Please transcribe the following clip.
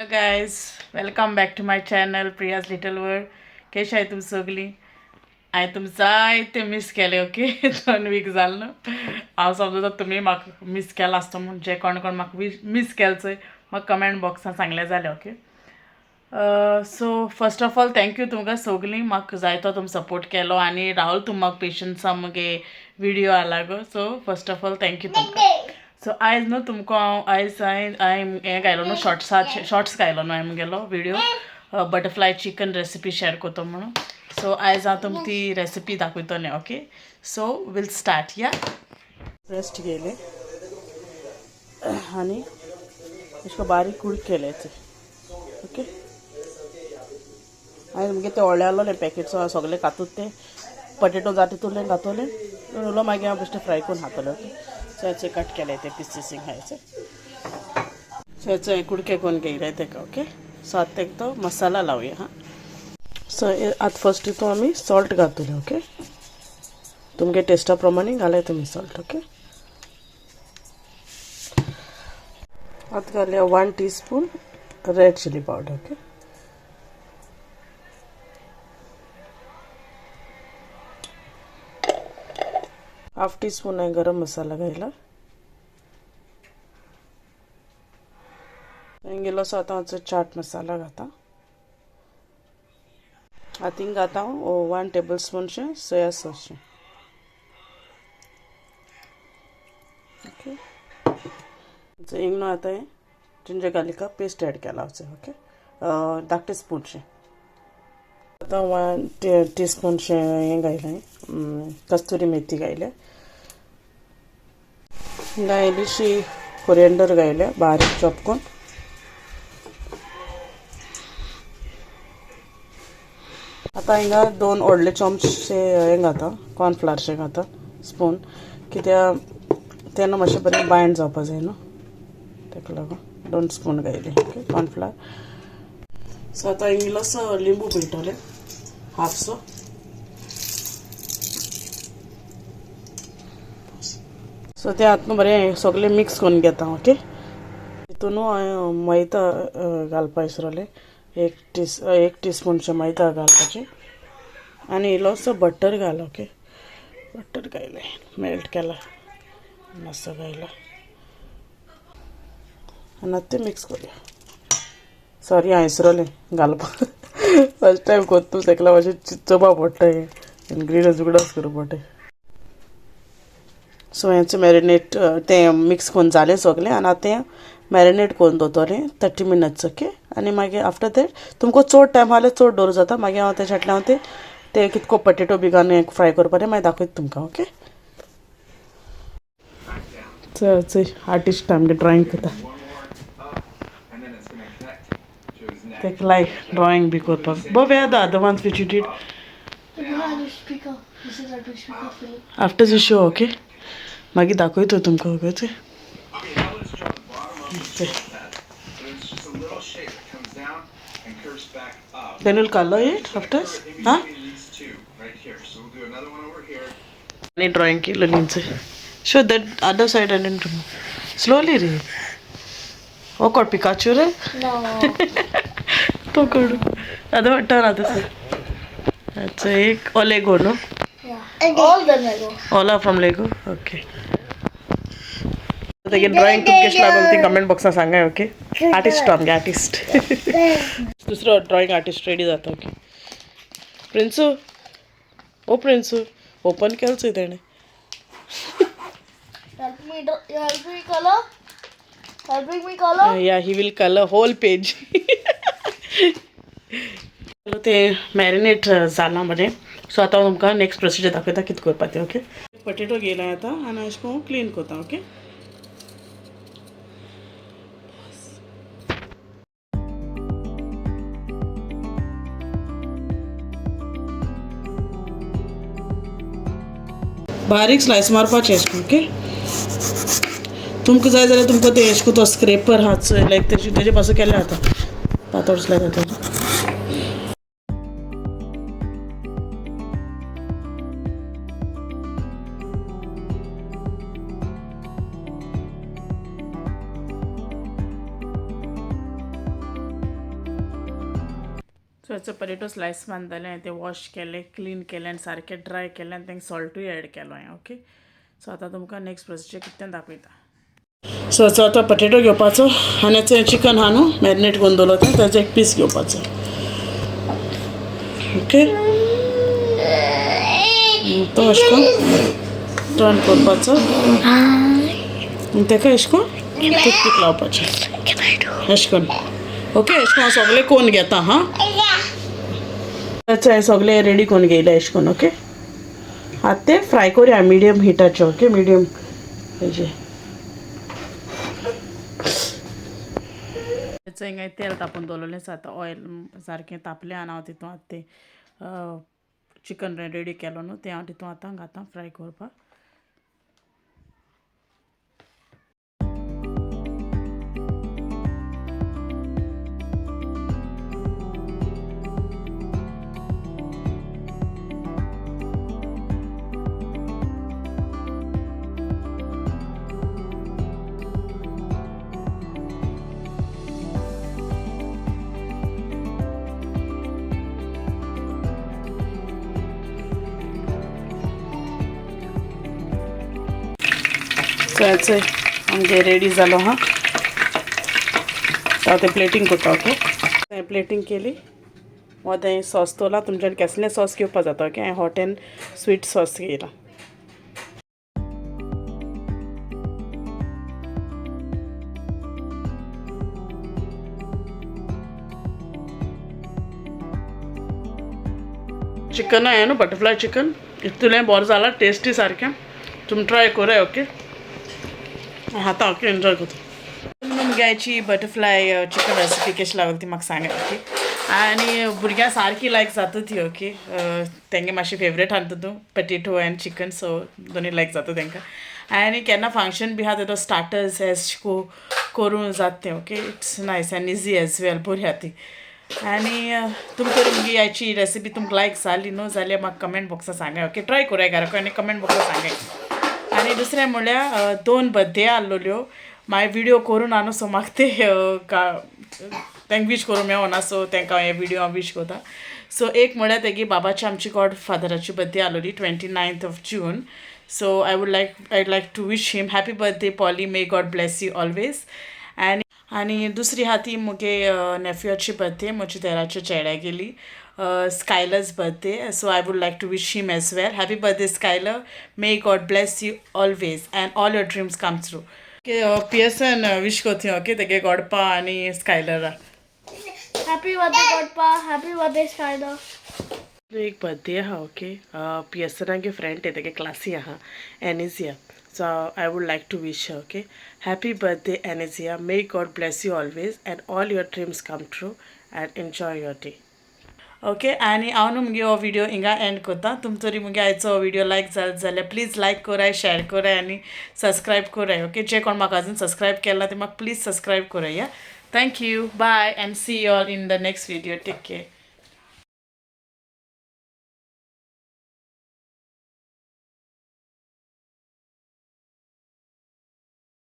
Hello guys, welcome back to my channel Priya's little world. कशी आहे तुम सगळी? हांवें तुम जायते मिस केले. ओके, 2 वीक जालें न्हू. हांव समजता तुमी म्हाका मिस केला आसतो म्हूण. जे कोण कोण म्हाका मिस केले चोय म्हाका कमेंट बॉक्सान सांगलें जालें. Okay, so first of all thank you तुमकां सगळीं, म्हाका जायतो तुमी सपोर्ट केलो आनी राहुल तुमी म्हाका पेशन्सा मुगे विडियो आला गो. So first of all thank you तुमकां. सो आयज न्हू तुमकां हांव आयज हांवें हांवें हें घायलो न्हू, शॉर्ट्साचे शॉर्ट्स घायलो न्हू हांवें मुगेलो video butterfly chicken recipe share करता म्हणून. सो आयज हांव तुमकां ती रेसिपी दाखयतलें. Okay, so will start. या ब्रेस्ट घेयले आनी अशें बारीक कुड केले ते. ओके, हांवें मुगे ते व्हडले आहलोले पॅकेट, सो सगळे कातूत ते पटेटो जाता तितूंतल्यान घातोले उरलो, मागीर हांव बेश्टे फ्राय करून खातलें. ओके, सो हेचे कट केले ते पिसीसींग खायचे. सो हेचो कुडके करून घेयले तेका. ओके, सो आतां तेका तो मसाला लावया. हां, सो आतां फर्स्ट तितून आमी सॉल्ट घातले. ओके, तुमगे टेस्टा प्रमाणे घालाय तुमी सॉल्ट. ओके, आतां घालया 1 teaspoon red chilli powder. Okay, half teaspoon आहे गरम मसाला घायला. इल्लोसो आतां चाट मसाला घाता. आतां हिंग घाता 1 टेबल स्पूनशें सोया सॉसचें. ओके, हिंग न्हू आतां जिंजर गार्लिका पेस्ट ॲड केला. ओके, धाकटे स्पूनशें. आतां 1 टीस्पूनशें हें घायलें, कस्तुरी मेथी घायल्या. हिंगा इल्लीशी कोरिएंडर घायल्या बारीक चॉप करून. आतां हिंगा 2 व्हडले चमचे हें घाता, कॉर्नफ्लावरशें घाता स्पून, कित्याक तेन्ना मातशें बरें बायंड जावपा जाय न्हू, ताका लागून 2 स्पून घायले. Okay, cornflour. सो आतां हिंगा इल्लोसो लिंबू पिळटलें, हाफसो. सो तें आतां बरें सगळें मिक्स करून घेता. ओके, तितून हांवें मैदा घालपा विसरलें, 1 टीस्पूनशें मैदा घालपाचें आनी इल्लोसो बटर घाल. ओके, बटर घायलें, मेल्ट केला मातसो घायला आनी आतां तें मिक्स करुया. सॉरी हांवें विसरलें घालपाक, फर्स्ट टायम कोत्तू तेका लागून मातशें चिंतपा पडटा, इनग्रिडियंट्स उगडास करूं पडटा. सो हेंच मॅरिनेट तें मिक्स करून जालें सगळें आनी आतां तें मॅरिनेट करून दवरतलें 30 मिनट्स. ओके, आनी मागीर आफ्टर that तुमकां चड टायम आसल्यार चड दवरूं जाता. मागीर हांव तेच्या हांव तें कितको पटेटो बी घालून फ्राय करपाचें मागीर दाखयता तुमकां. ओके, चल चल आर्टिस्ट आमगे ड्रॉइंग करता, तेका लायक ड्रॉइंग बी करपाक. बो the other ones which you did after the show. Okay, मागीर दाखयतो तुमकां. Okay, Then we'll color it after. Huh? Any drawing केलं. Show that other side and then slowly re. Oh, God, Pikachu re? No. तो करू. Other turn other side. अच्छा एक और Lego no? Yeah. All the Lego. All are from Lego? Okay. तेगे drawing तुमकां कशें लागल ती कमेंट बॉक्सान सांगाय. ओके, आर्टिस्ट आमगे आर्टिस्ट. दुसरो ड्रॉइंग आर्टिस्ट रेडी जाता. ओके, प्रिंसू, ओ प्रिंसू, ओपन केलें चोय तेणें. Help me, help me color. Helping me color. Yeah, he will color whole page. ते मॅरिनेट जालां बरें. सो आतां हांव तुमकां नेक्स्ट प्रोसिजर दाखयता कितें करपा तें. ओके, पटेटो घेयला आतां आनी अशें करून क्लीन करता. ओके, बारीक स्लायस मारपाचें अशें. ओके, तुमकां जाय जाल्यार तुमकां तें अशें तो स्क्रेपर आहा चोय, लायक तेजे पासून केलें जाता, पातळ स्लायस जाता. सो हेचो पटेटो स्लायस बांदले हांवें, ते वॉश केले, क्लीन केले आनी सारके ड्राय केले आनी तांकां सॉल्टूय एड केलो हांवें. ओके, सो आतां तुमकां नेक्स्ट प्रोसिजर कितें तें दाखयता. सो हाचो आतां पटेटो घेवपाचो आनी हेचो चिकन आहा न्हू मॅरिनेट करून दवरलो तें, ताचो एक पीस घेवपाचो. ओके, तो अशें करून टर्न करपाचो आनी ताका अशें करून टूथपीक लावपाचें अशें करून. ओके, अशें करून हांव सगळें करून घेता. हां, हांवें सगळें रेडी करून घेयलें अशें करून. ओके, आतां तें फ्राय करुया मिडियम हिटाचेर. ओके, मिडियम हेजे हिंगा तेल तापोवन दवरलेलें आसा. आतां ऑयल सारकें तापलें आनी हांव तितून आतां तें चिकन रेडी केलो न्हू तें हांव तितून आतां घातां फ्राय करपाक. सो हेचो आमगे रेडी जालो. हां, आतां तें प्लेटींग करता. ओके, हांवें प्लेटींग केली. मोदें सॉस तोला, तुमच्यान केसलें सॉस घेवपा जाता. ओके, हांवें हॉट एंड स्वीट सॉस घेयला. चिकन आहे न्हू बटरफ्लाय चिकन, इतलें बरें जालां, टेस्टी सारकें. तुमी ट्राय कराय. ओके, आतां ओके एन्जॉय करता. मुगे बटरफ्लाय चिकन रेसिपी कशी लागली ती म्हाका सांगात. ओके, आनी भुरग्यां सारकी लायक जाता ती. ओके, तेंगे मातशी फेवरेट आहा तितून पटेटो आनी चिकन, सो दोनूय लायक जाता तांकां. आनी केन्ना फंक्शन बी आहा तेदो स्टार्टर्स एश करूं जाता तें. Okay, it's nice and easy as well, बरी आहा ती. आनी तुमकां मुगे ह्याची रेसिपी तुमकां लायक जाली न्हू जाल्यार म्हाका कमेंट बॉक्सां सांगाय. ओके, ट्राय कराय घरा आनी कमेंट बॉक्सां सांगाय. आनी दुसरें म्हणल्यार दोन बर्थडे आहलोल्यो, मागीर विडियो करून न्हू, सो म्हाका ते तांकां वीश करूंक मेळना, सो तांकां हे विडियो हांव वीश करता. सो एक म्हळ्यार तेगे बाबाची, आमची गॉड फादराची birthday आहलोली 29th of June. So I like to wish him happy birthday, Polly. May God bless you always. आनी आनी दुसरी आहा ती मुगे नेफ्युआची बर्थडे, म्हज्या देराच्या चेड्यागेली, Skylar's birthday. So I would like to wish him as well. Happy birthday, Skylar. May God bless you always and all your dreams come true. Okay, Pearson wish करता. Okay, तेगे गॉडपा आनी स्कायलरा. Happy birthday, Godpa. Happy birthday, Skylar. एक birthday आहा. Okay, पियसनागे friend तेगे क्लासी आहा, एनिजिया. So I would like to wish, okay, happy birthday, Anizia. May God bless you always and all your dreams come true and enjoy your day. Okay, आनी हांव न्हू मुगे हो video हिंगा एंड करता. तुमचो तरी मुगे आयचो विडियो लायक जालो जाल्यार प्लीज लायक कराय, शेयर कराय आनी सबस्क्रायब कराय. ओके, जे कोण म्हाका अजून सबस्क्रायब केला ते म्हाका प्लीज सबस्क्रायब कराय. या, thank you, bye and see you all in the next video. Take care.